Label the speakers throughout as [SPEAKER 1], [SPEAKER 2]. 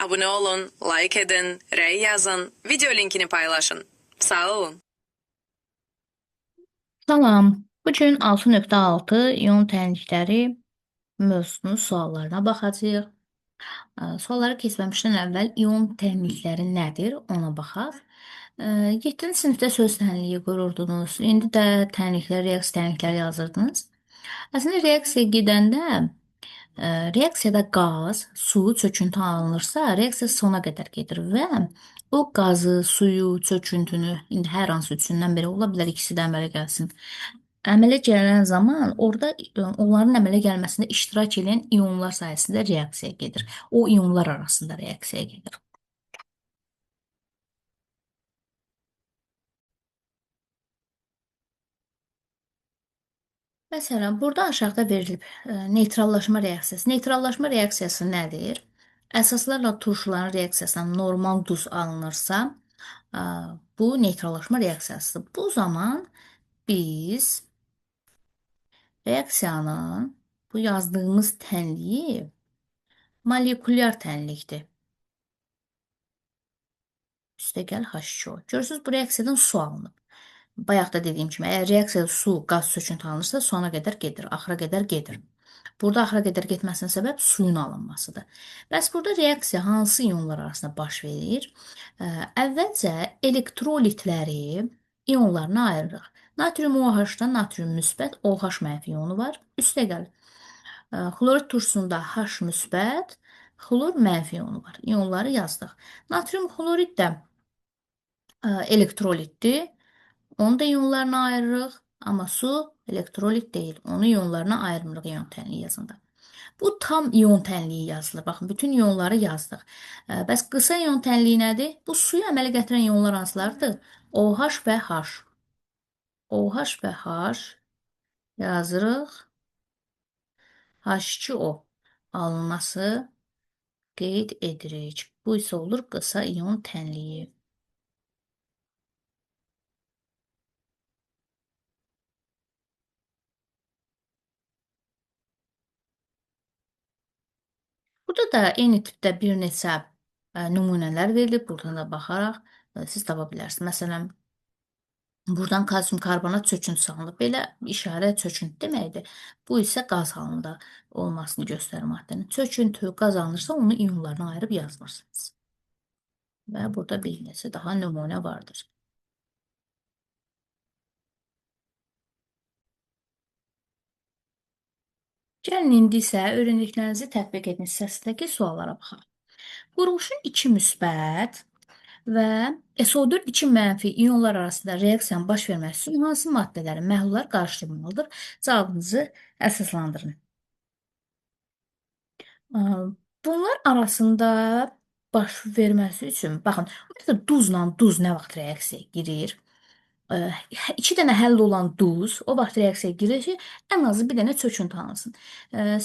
[SPEAKER 1] Abone olun, like edin, rey yazın, video linkini paylaşın. Sağ olun.
[SPEAKER 2] Salam. Bu gün 6.6 ion tənlikləri mövzusunun suallarına baxacağıq. Sualları keçməmişdən əvvəl ion tənlikləri nədir ona baxaq. 7-ci sinifdə söz tənliyi qururdunuz. İndi də tənliklər, reaksiya tənlikləri yazırdınız. Əslində reaksiya gedəndə reaksiyada qaz, su, çöküntü alınırsa, reaksiya sona qədər gedir və o qazı, suyu, çöküntünü, indi hər hansı üçündən biri ola bilər, ikisi də əmələ gəlsin. Əmələ gələn zaman orada onların əmələ gəlməsində iştirak edən ionlar sayəsində reaksiya gedir. O ionlar arasında reaksiya gedir. Məsələn, burada aşağıda verilib neytrallaşma reaksiyası. Neytrallaşma reaksiyası nədir? Əsaslarla turşuların reaksiyasından normal duz alınırsa, bu neytrallaşma reaksiyasıdır. Bu zaman biz reaksiyanın bu yazdığımız tənliyi molekulyar tənlikdir. Üstəgəl H2O. Görürsünüz, bu reaksiyadan su alınıb. Bayaq da dediyim kimi, əgər reaksiyada su, qaz çöküntü alınırsa, sona qədər gedir, axıra qədər gedir. Burada axıra qədər getməsinin səbəb suyun alınmasıdır. Bəs burada reaksiya hansı ionlar arasında baş verir? Əvvəlcə elektrolitləri ionlarına ayırırıq. Natrium OH-da natrium müsbət, OH mənfi ionu var. Üstəgəl, xlorid turşusunda H müsbət, xlor mənfi ionu var. İonları yazdıq. Natrium xlorid də elektrolitdir. Onu da ionlarına ayırırıq. Amma su elektrolit deyil. Onu ionlarına ayırmırıq ion tənliyi yazında. Bu tam ion tənliyi yazılır. Baxın, bütün ionları yazdıq. Bəs qısa ion tənliyi nədir? Bu suyu əmələ gətirən ionlar hansılardır? OH və H. OH və H yazırıq. H2O alınması qeyd edirik. Bu isə olur qısa ion tənliyi. Burada da eyni tipdə bir neçə nümunələr verilib. Buradan da baxaraq siz tapa bilərsiniz. Məsələn, buradan kalsium karbonat çöküntüsü alınıb. Belə işarə çöküntü deməkdir. Bu isə qaz halında olmasını göstərir maddənin. Çöküntü, qaz alınırsa onu ionlarına ayırıb yazmırsınız. Və burada bir neçə daha nümunə vardır. Gəlin indi isə öyrəndiklərinizi tətbiq edin hissəsindəki suallara baxaq. Qurğuşun 2 müsbət və SO4 2 mənfi ionlar arasında reaksiyanın baş verməsi üçün hansı maddələrin məhlullar qarışdırılmalıdır? Cavabınızı əsaslandırın. Bunlar arasında baş verməsi üçün, baxın, ümumiyyətlə duzla duz nə vaxt reaksiyaya girir? İki dənə həll olan duz o vaxt reaksiyaya girir ki, ən azı bir dənə çöküntü alınsın.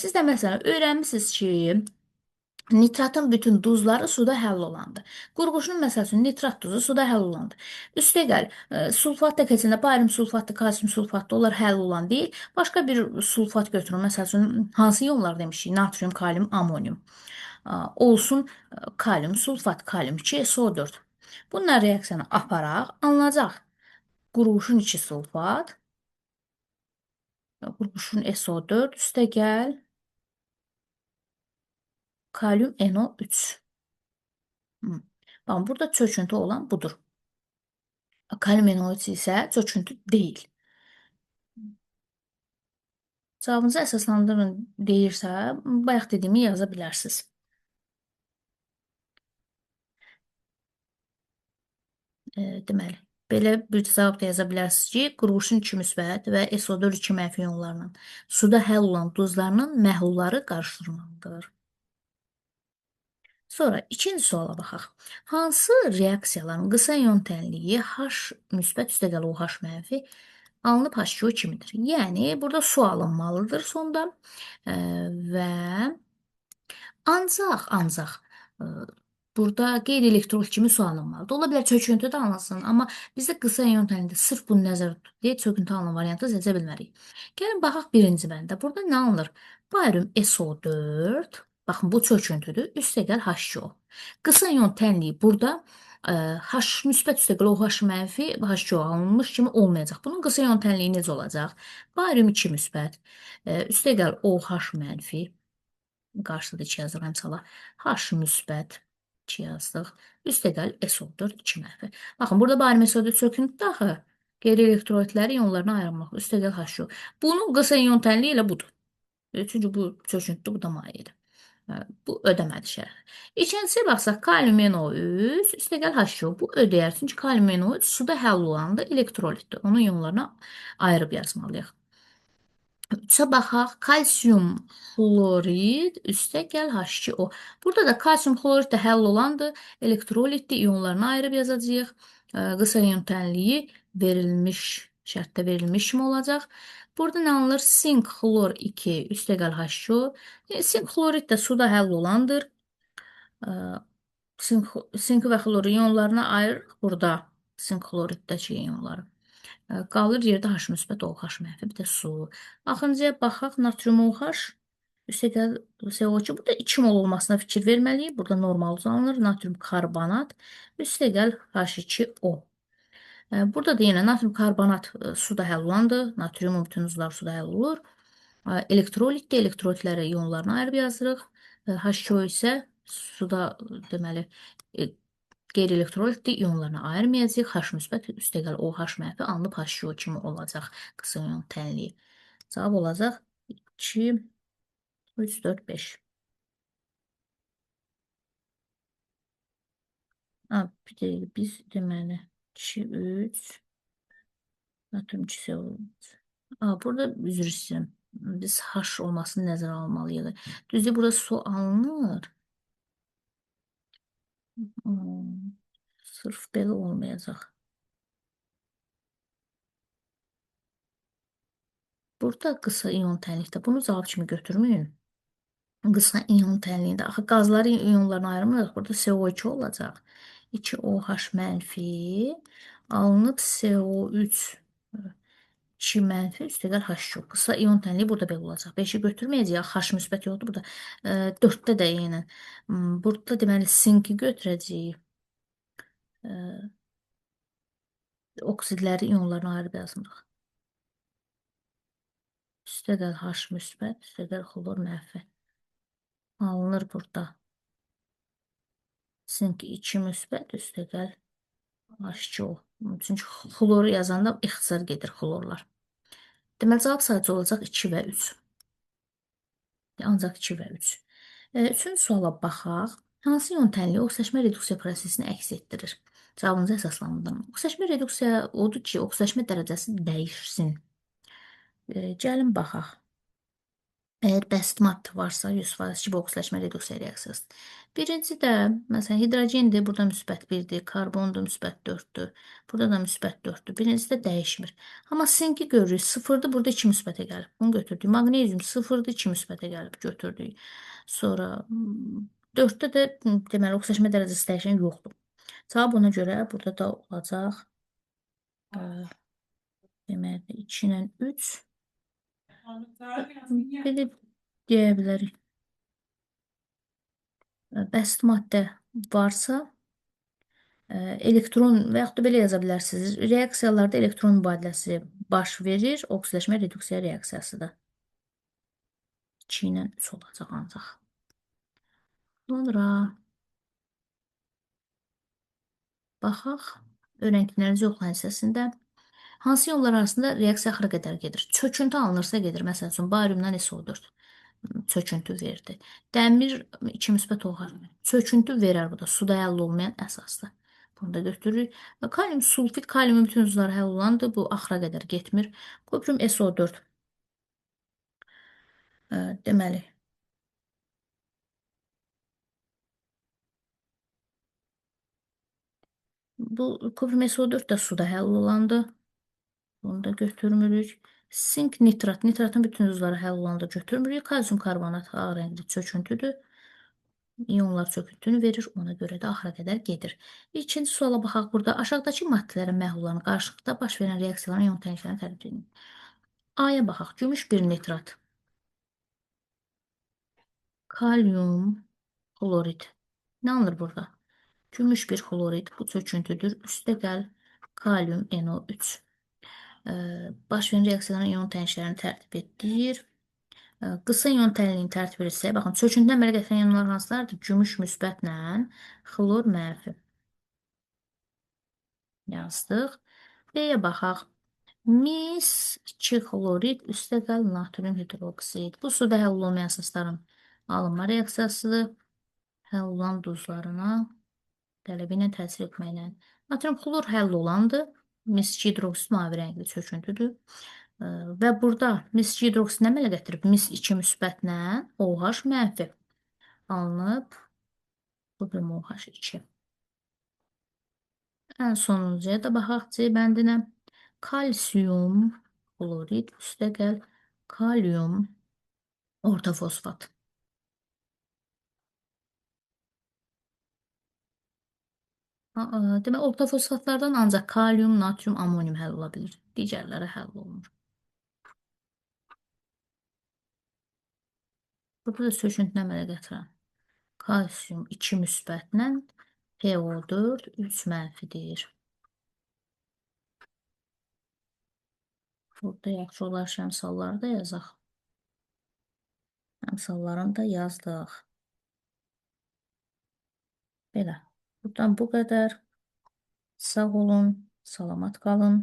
[SPEAKER 2] Siz də məsələn öyrənmisiniz ki, nitratın bütün duzları suda həll olandır. Qurğuşunun məsəl üçün nitrat duzu suda həll olandır. Üstəgəl sulfat da keçəndə barium sulfatdır, kalsium sulfatdır, onlar həll olan deyil. Başqa bir sulfat götürün. Məsəl üçün hansı ionlar demişik? Natrium, kalium, amonium. Olsun kalium sulfat, kalium 2 SO4. Bunlar reaksiyanı aparaq, alınacaq. Qurğuşun 2 sulfat, qurğuşun SO4 üstəgəl kalium NO3. Baxın, burada çöküntü olan budur. Kalium NO3 isə çöküntü deyil. Cavabınızı əsaslandırın deyirsə, bayaq dediyimi yaza bilərsiniz. Deməli, belə bir cavab da yaza bilərsiniz ki, qurğuşun 2 müsbət və SO4 2 mənfi ionlarla suda həll olan duzlarının məhlulları qarışdırılmalıdır. Sonra ikinci suala baxaq. Hansı reaksiyaların qısa ion tənliyi H müsbət üstəgəl OH mənfi alınıb H2O kimidir? Yəni, burada su alınmalıdır sonda və ancaq burada qeyri-elektrolit kimi su alınmalıdır. Ola bilər çöküntü də alınsın, amma bizdə qısa ion tənliyində sırf bunu nəzərdə tutub deyə çöküntü alınan variantı seçə bilmərik. Gəlin baxaq birinci bəndə. Burada nə alınır? Barium SO4 Baxın, bu çöküntüdür. Üstəgəl H2O. Qısa ion tənliyi burada H müsbət üstəgəl OH mənfi H2O alınmış kimi olmayacaq. Bunun qısa ion tənliyi necə olacaq? Barium 2 müsbət, üstəgəl OH mənfi, qarşıda 2 yazıram əmsala, H müsbət 2 yazdıq, üstəgəl SO4 2 mənfi. Baxın, burada barium SO4 çöküntüdür axı. Qeyri elektrolitləri ionlarına ayırmaq, üstəgəl H2O. Bunun qısa ion tənliyi elə budur. Çünki bu çöküntüdür, bu da mayedir. Bu ödəmədi şərh. İkincisiyə baxsaq, kalium NO3, üstəgəl H2O. Bu ödəyər. Çünki kalium NO3 suda həll olanda elektrolitdir. Onun ionlarına ayırıb yazmalıyıq. Üçə baxaq, kalsium xlorid, üstəgəl H2O. Burada da kalsium xlorid də həll olandır, elektrolitdir, ionlarına ayırıb yazacağıq. Qısa ion tənliyi verilmiş, şərtdə verilmiş kimi olacaq. Burada nə alınır? Sink xlor 2, üstəgəl H2O. Sink xlorid də suda həll olandır. Sink və xloru ionlarına ayırırıq burada. Sink xloriddəki ionları. Qalır yerdə H müsbət, OH mənfi, bir də su. Axırıncıya baxaq, natrium OH, üstəgəl CO2. Burada 2 mol olmasına fikir verməliyik. Burada normal uzanılır. Natrium karbonat, üstəgəl H2O. Burada da yenə natrium karbonat suda həll olandır. Natriumun bütün duzları suda həll olur. Elektrolitdir, elektrolitləri ionlarına ayırıb yazırıq. H2O isə suda deməli qeyri elektrolitdir, ionlarına ayırmayacağıq. H müsbət, üstəgəl OH mənfi alınıb H2O kimi olacaq qısa ion tənliyi. Cavab olacaq 2, 3, 4, 5. Bir dəqiqə biz deməli 2, 3, natrium 2 CO3. Burada üzr istəyirəm. Biz H olmasını nəzərə almalıyıq. Düzdür, burada su alınır. Sırf belə olmayacaq. Burada qısa ion tənlikdə bunu cavab kimi götürməyin. Qısa ion tənliyində axı qazları ionlarına ayırmırıq. Burada CO2 olacaq. 2OH mənfi alınıb CO3 2 mənfi üstəgəl H2O. Qısa ion tənliyi burada belə olacaq. 5-i götürməyəcəyik. H müsbət yoxdur burada. 4-də də eynən. Burada deməli sinki götürəcəyik. Oksidləri ionlarına ayırıb yazmırıq. Üstəgəl H müsbət, üstəgəl xlor mənfi. Alınır burada. Sink 2 müsbət, üstəgəl H2O. Çünki xloru yazanda ixtisar gedir xlorlar. Deməli, cavab sadəcə olacaq 2 və 3. Ancaq 2 və 3. Üçüncü suala baxaq. Hansı ion tənliyi oksidaşma reduksiya prosesini əks etdirir? Cavabınızı əsaslandırın. Oksidaşma reduksiya odur ki, oksidaşma dərəcəsi dəyişsin. Gəlin baxaq. Əgər bəsit maddə varsa 100% ki, bu oksidaşma reduksiya reaksiyasıdır. Birinci də, məsələn, hidrogendir, burada müsbət 1-dir, karbondur, müsbət 4-dür, burada da müsbət 4-dür. Birincisi də dəyişmir. Amma sinki görürük, 0-dır, burada 2 müsbətə gəlib. Bunu götürdük. Maqnezium 0-dır, 2 müsbətə gəlib, götürdük. Sonra 4-də də deməli, oksidaşma dərəcəsi dəyişən yoxdur. Cavab ona görə burada da olacaq. Deməli, 2 ilə 3. Belə deyə bilərik. Bəsit maddə varsa, elektron və yaxud da belə yaza bilərsiniz. Reaksiyalarda elektron mübadiləsi baş verir. Oksidaşma reduksiya reaksiyasıdır. 2 ilə 3 olacaq ancaq. Sonra baxaq. Öyrəndiklərinizi yoxlayın hissəsində. Hansı ionlar arasında reaksiya axıra qədər gedir? Çöküntü alınırsa gedir. Məsəl üçün, bariumdan SO4 çöküntü verdi. Dəmir 2 müsbət OH çöküntü verər bu da. Suda həll olmayan əsasdır. Bunu da götürürük. Kalium sulfit, kaliumun bütün duzları həll olandır. Bu axıra qədər getmir. Kuprum SO4. Deməli, bu kuprum SO4 də suda həll olandır. Bunu da götürmürük. Sink nitrat. Nitratın bütün duzları həll olanda götürmürük. Kalsium karbonat ağ rəngli çöküntüdür. İyonlar çöküntünü verir. Ona görə də axıra qədər gedir. İkinci suala baxaq burada. Aşağıdakı maddələrin məhlullarının qarşılıqda baş verən reaksiyaların ion tənliklərini tərif edin. A-ya baxaq. Gümüş bir nitrat. Kalium xlorid. Nə alınır burada? Gümüş bir xlorid. Bu çöküntüdür. Üstəgəl kalium NO3. Baş verən reaksiyaların ion tænişlərini tərtib etdir. Qısa ion tənliyini tərtib etsək, baxın, çöküntüdən əmələ gətirən ionlar hansılardır? Gümüş müsbətlə xlor mənfi. Yazdıq. B-yə baxaq. Mis 2 xlorid üstəgəl natrium hidroksid. Bu suda həll olmayan əsasların alınma reaksiyasıdır. Həll olan duzlarına qələbi ilə təsir etməklə. Natrium xlor həll olandır. Mis 2 hidroksid mavi rəngli çöküntüdür. Və burada mis 2 hidroksid nə əmələ gətirib? Mis 2 müsbətlə OH mənfi alınıb. Bu bir OH2. Ən sonuncuya da baxaq C bəndinə. Kalsium xlorid üstəgəl kalium orta fosfat. Demək, orta fosfatlardan ancaq kalium, natrium, amonium həll ola bilir. Digərləri həll olunur. Burada da söküntünü əmələ gətirən kalsium 2 müsbətlə PO4 3 mənfidir. Burada yaxşı olar ki, əmsalları da yazaq. Əmsallarını da yazdıq. Belə. Buradan bu qədər. Sağ olun, salamat qalın.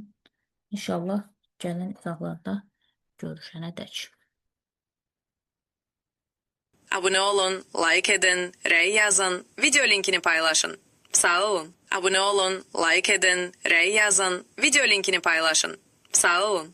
[SPEAKER 2] İnşallah gələn izahlarda görüşənə dək.
[SPEAKER 1] Abone olun, like edin, rey yazın, video linkini paylaşın. Sağ olun. Abone olun, like edin, rey yazın, video linkini paylaşın. Sağ olun.